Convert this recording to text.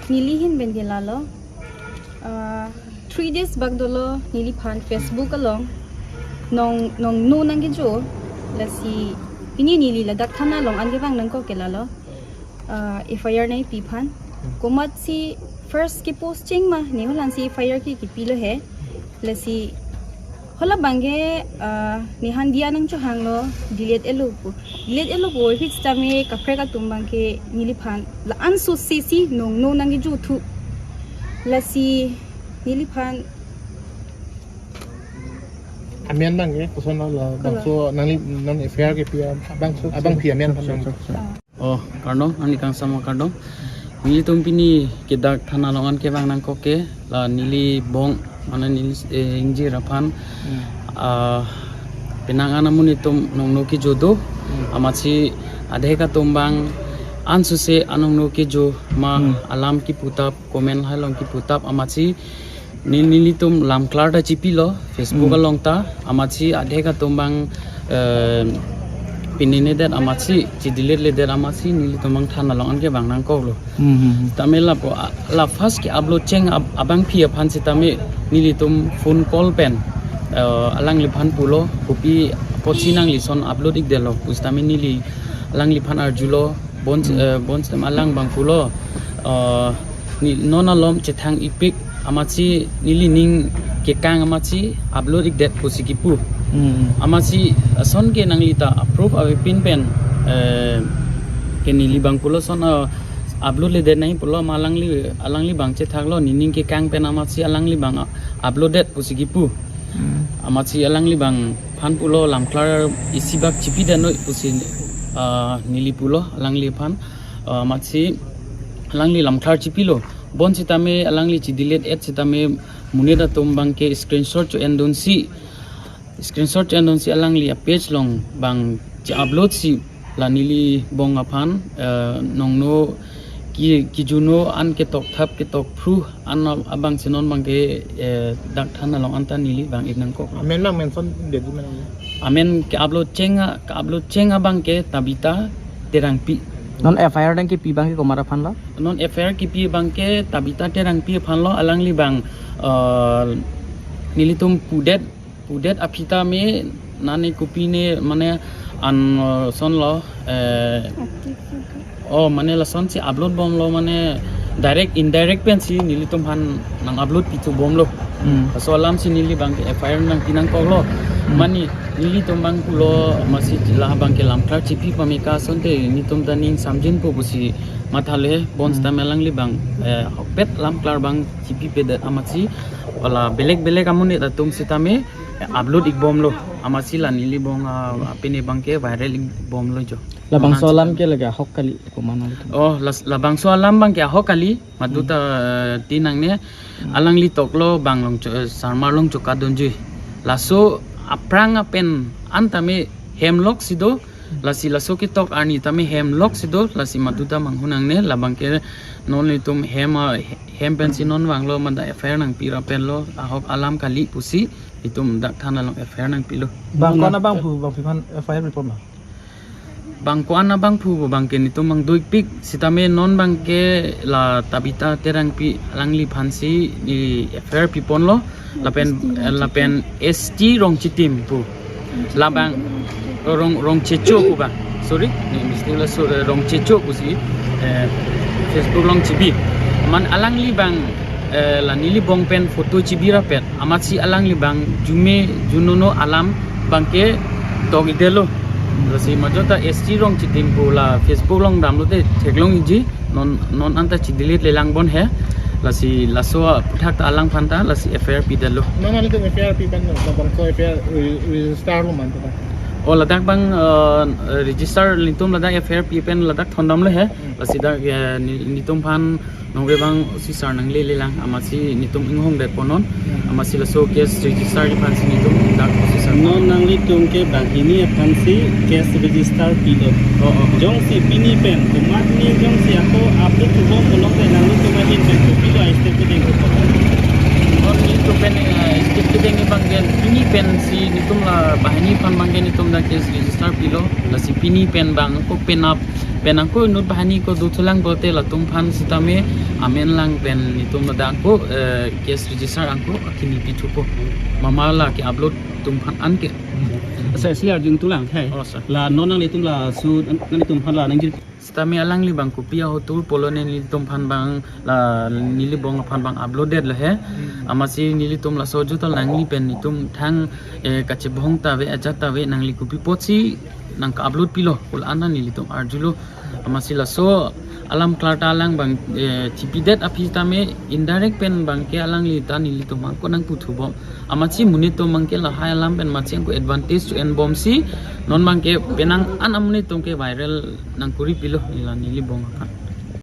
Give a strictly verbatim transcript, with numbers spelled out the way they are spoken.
Neli ahin pen ke lalo. Ah, three days bak dolo neliphan Facebook along nong, nongno nangkejo. Lasi pini neli ladak thana along an kevang nangkok ke lalo. Ah, F I R nangpi aphan. Komatsi first ke posting ma, ne holan si F I R ke kipilo he. Lasi hala abangke, ah, nehan diya nangchohanglo, delete etlo pu. Delete etlo pu, hits tame kaprek atum abangke neliphan la-an sose si nongno nangkejo thu. Lasi neliphan Amen abangke koson lo, Kolo. Bangso nangli non F I R kepi abangso, abangpi amen aphan nang. Oh, kardom, ani kangsam kardom. Nelitum pini ke dak thana along an kevang nangkok ke, la neli bong, mane neli, eh, ingjir aphan, Hmm. ah, penang an amonit atum nongno kejo do, Hmm. amatsi adhek atum abang ansose anongno kejo ma Hmm. alam kiputap, comment hai along kiputap, amatsi Ne-, nelitum lam klar ta chipilo, Facebook Hmm. along ta, amatsi adhek atum abang, eh, pinine det amatsi, chidelete ledet amatsi, nelitum abang thana along an kevang nangkoklo. Hmm, hmm, hmm. Tame lapu, a-, la first ke-upload cheng ab-, abangpi aphan sitame nelitum phone call pen, eh, alangliphan pulo, kopi apotsi nangli lason upload-ik detlo, pusitame neli alangliphan arjulo, bon, Hmm. eh, bon sitame alang abang pulo, eh, ne non alom chethang-ikpik amatsi neli ning kekang amatsi upload-ik det pusi kipu. Hmm. Amatsi ason ke nangli ta approve avepin pen, eh, ke neli abang pulo son, eh, upload ledet nangji pulo ma alangli, alangli abang chethaklo nening kekang pen amatsi alangli abang upload det pusi kipu. Hmm. Amatsi alangli abangphan pulo lam klar isi bak chipi det noi pusi, ah, neli pulo alangliphan, ah, amatsi alangli lam klar chipilo. Bon sitame alangli chidelete et sitame monit atum abangke screenshot cho-endunsi, screenshot cho-endunsi alangli a-page along abang che-upload si la neli bong aphan, eh, nongno ki, kijuno an ketokthap ketokphru an abang si non abangke, eh, dak thana along an ta neli vang-ik nangkok. Amen abang mention det di mana? Amen ke-upload cheng a, ke-upload cheng abangke Tabitha Terangpi. Non F I R nangkepi abangke komat aphan lo? Non F I R kepi abangke Tabitha Terangpi aphan lo, alangli abang, eh, nelitum pudet pudet aphi tame nane kopi ne mane an, uh, son lo, eh, oh, mane lason si upload bomlo, mane direct indirect pensi nelitum aphan nang-upload pithu bomlo. Hmm. Laso alam si neli abangke F I R nangpi nangkoklo. Hmm. Mane nelitum abang pulo amatsi la abangke lam klar chipi pame ke asonte nelitum ta ning samjinpo pusi mathalo he, bon Hmm. sitame alangli abang, eh, ahokpet lam klar abang chipipedet amatsi, hala belek belek amonit atum sitame upload-ik bomlo, amatsi la neli bong, ah, apini abangke viral-ik bomlo jo. Labangso Aman alam sitame. Ke lake ahok kali, komat nangtum? Oh, las-, labangso alam abangke ahok kali, maduta, Hmm. eh, ti nangne, Hmm. alangli toklo bang Longcho-, eh, Sarmar Longchoka dunjui. Laso aphrang apen an tame hem lok si do, lasi laso ketok arni tame hem lok si do, lasi maduta manghu nangne, labangke non nelitum hem, ah, hem pensi non vanglo, mada F I R nangpi ra penlo, ahok alam kali pusi, itum dak thana along F I R nangpilo. Bang ko-an abang pu, bangpi aphan F I R report ma? Bang ko-an abang pu abangke nelitum abang do-ikpik, sitame non abangke la Tabitha Terangpi alangliphan si ne F I R piponlo, lapen, S T eh, lapen S T Rongchitim pu. Labang Rong, Rongchecho pu ba. Sorry, ne mistake lo, so, eh, Rongchecho pusi, eh, Facebook along chibi. Man alangli abang, eh, la neli bong pen photo chibi rapet, amatsi alangli abang jume junono alam abangke tok-ik detlo. Lasi maduta S T Rongchitim pu la Facebook along damlote theklong-ikji. Non, non anta chidelete lelang bon he. Lasi laso aphuthak ta alangphan ta lasi F I R pidetlo. Non nanglitum F I R pi pen lo, bangso F I R re-, register lo ma anta? Oh, ladak abang, eh, register, nelitum ladak F I R pi pen ladak thondamlo he. Hmm. Lasi dak, eh, ne-, nelitum aphan nongve abang O C sir nanglelelang, amatsi nelitum inghongdetpo non. Hmm. Amatsi laso case register aphansi nelitum dak O C sir. Non nanglitum ke banghini aphansi case register pilo. Oh, oh. Jongsi pini pen, komatne jongsi ako upload thubom pulote nanglitum ahin pen kopilo a-step kedeng ko? Non nelitum pen, eh, step kedeng abangke pini pensi nelitum la banghini aphan abangke nelitum dak case register pilo. Lasi pini pen abang ko penap Pen angko inut banghini ko dothulang pulote latum aphan sitame amen lang pen netum ladak angko, eh, case register angko akimi pithupo. Mama la ke-upload atum aphan anke. Sir, si arjun tulang hai. Oh, sir. La non nanglitum laso nanglitum aphan la nangjir. Sitame alangli bang kopi ahotur pulo ne nelitum aphan bang la neli bong aphan bang upload det lo he. Amatsi nelitum laso jutal nangli pen netum thang, eh, kachebong ta ave, ajat ta ave, nangli kopi apotsi nang ka-upload pilo, pu la-an nelitum arjulo. Amatsi laso alam klar ta alang bang, eh, chipidet aphi tame indirect pen bang ke alangli ta nelitum angko nangputhu bom. Amatsi monit atum bang ke lahai alam pen matsi angko advantage to en bomsi non bang ke penang an amonit atum ke viral nangkuri pilo neli la neli bong aphan.